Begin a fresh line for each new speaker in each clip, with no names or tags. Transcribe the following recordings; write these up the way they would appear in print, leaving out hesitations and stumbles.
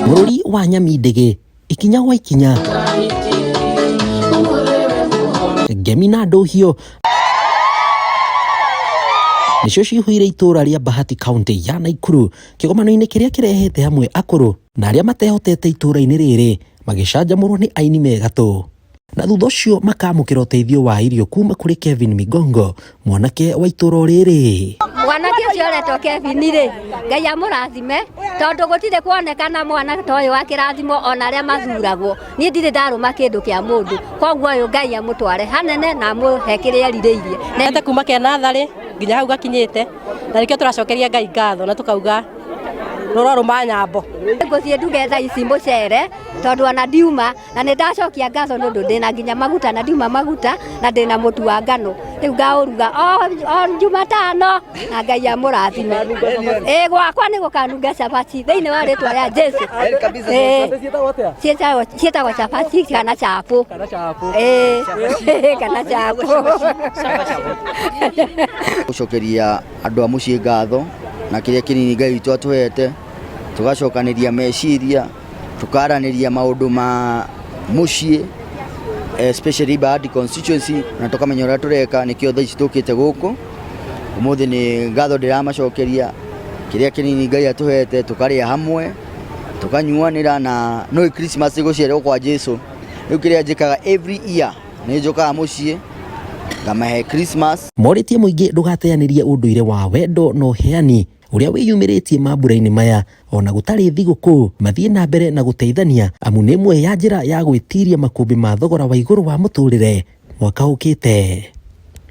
Bũrũri wa Nyamindĩgĩ ikinya gwa ikinya ngemi na ndũhiũ nĩcio cihũire itũũra rĩa Bahati kaunti ya Naikuru kĩgomano-inĩ kĩrĩa kĩrehete hamwe akũrũ na arĩa matehotete itũũra-inĩ rĩrĩ magĩcanjamũrwo nĩ aini me gatũ na thutha ũcio makamũkĩra ũteithio wa irio kuma kũrĩ Kevin Migongo mwanake wa itũũra rĩrĩ.
Mwanake ũcio ũretwo Kevin rĩ, Ngai amũrathime tondũ gũtirĩ kuonekana mwana ta ũyũ akĩrathimwo ona arĩa mathuragwo. Niĩ ndirĩ ndarũma kĩndũ kĩa mũndũ, koguo ũyũ Ngai amũtware hanene na amũhe kĩrĩa erirĩirie.
Ete kuma ke natharĩ nginya hau gakinyĩte na nĩkĩo tũracokeria Ngai ngatho na tũkauga rũrorũma nyambo.
Ngũthiĩ nduge thaa ici mũcere tondũ ona ndiuma na nĩ ndacokia ngatho nĩ ũndũ ndĩna nginya maguta na ndiuma maguta na ndĩna mũtu wa ngano rĩu ngaũruga o Jumatano na Ngai amũrathime. Ĩ gwakwa nĩ gũkanunga cabaci thĩinĩ wa rĩtwa rĩa Jesu. Ĩ, ciĩtagwo cabaci kana chapo. Ĩ, kana chapo.
Gũcokeria andũ a mũciĩ ngatho na kĩrĩa kĩnini Ngai witũ atũhete, tũgacokanĩria meciria, tũkaranĩria maũndũ ma mũciĩ especially Bahati constituency na tũkamenya ũrĩa tũreka nĩkĩo thaa ici tũkĩte gũkũ. Ũmũthĩ nĩ ngatho ndĩramacokeria kĩrĩa kĩnini Ngai atũhete tũkarĩa hamwe, tũkanyuanĩra na nĩ Christmas gũciarwo kwa Jesu. Rĩu kĩrĩa njĩkaga every year nĩ njũkaga mũciĩ ngamahe Christmas.
Morĩtie mũingĩ ndũgateanĩrie ũndũire wa wendo na ũheani ũrĩa wĩyumĩrĩtie mambura-inĩ maya ona gũtarĩ thigũkũ mathiĩ na mbere na gũteithania amu nĩ ĩmwe ya njĩra ya gwĩtiria makũmbĩ ma thogora wa igũrũ wa mũtũrĩre mwaka ũkĩte.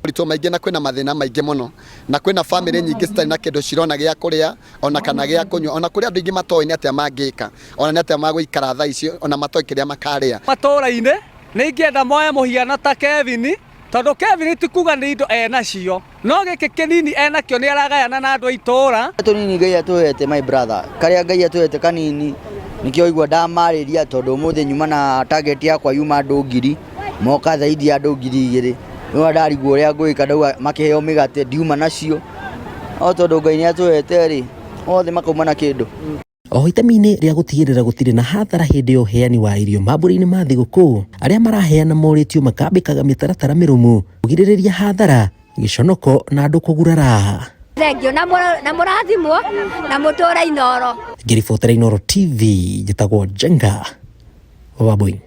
Moritũ maingĩ na kwĩna mathĩna maingĩ mũno na kwĩna bamĩrĩ nyingĩ citarĩ na kĩndũ cirona gĩa kũrĩa ona kana gĩa kũnyua ona kũrĩ andũ aingĩ matoĩ nĩ atĩa mangĩka ona nĩ atĩa magũikara thaa ici ona matoĩ kĩrĩa makarĩa.
Matũra-inĩ nĩ ingĩenda moe mũhiano ta Kevin tondũ Kevin ti kuga nĩ indo enacio no gĩkĩ kĩnini enakĩo nĩ aragayana na andũ a itũra.
Tũnini Ngai atũhete my brother, karĩa Ngai atũhete kanini nĩkĩo waigua ndamarĩria tondũ ũmũthĩ nyuma na target yakwa yuma andũ ngiri moka zaidi ya andũ 2000 rĩu ndarigwo ũrĩa ngwĩka ndauga makĩheo mĩgate ndiuma nacio no tondũ Ngai nĩ atũhete rĩ othe makauma na kĩndũ.
Oho itemi-inĩ rĩa gũtigĩrĩra gũtirĩ na hathara hĩndĩ ya ũheani wa irio mambura-inĩ ma thigũkũ, arĩa maraheana morĩtio makambĩkaga mĩtaratara mĩrũmu kũgirĩrĩria hathara, gĩconoko na andũ kũgurara.
Thengiũ na mũrathimwo na mũtũre Inooro.
Ngĩribotera Inooro TV, njĩtagwo Njenga wa Wambui.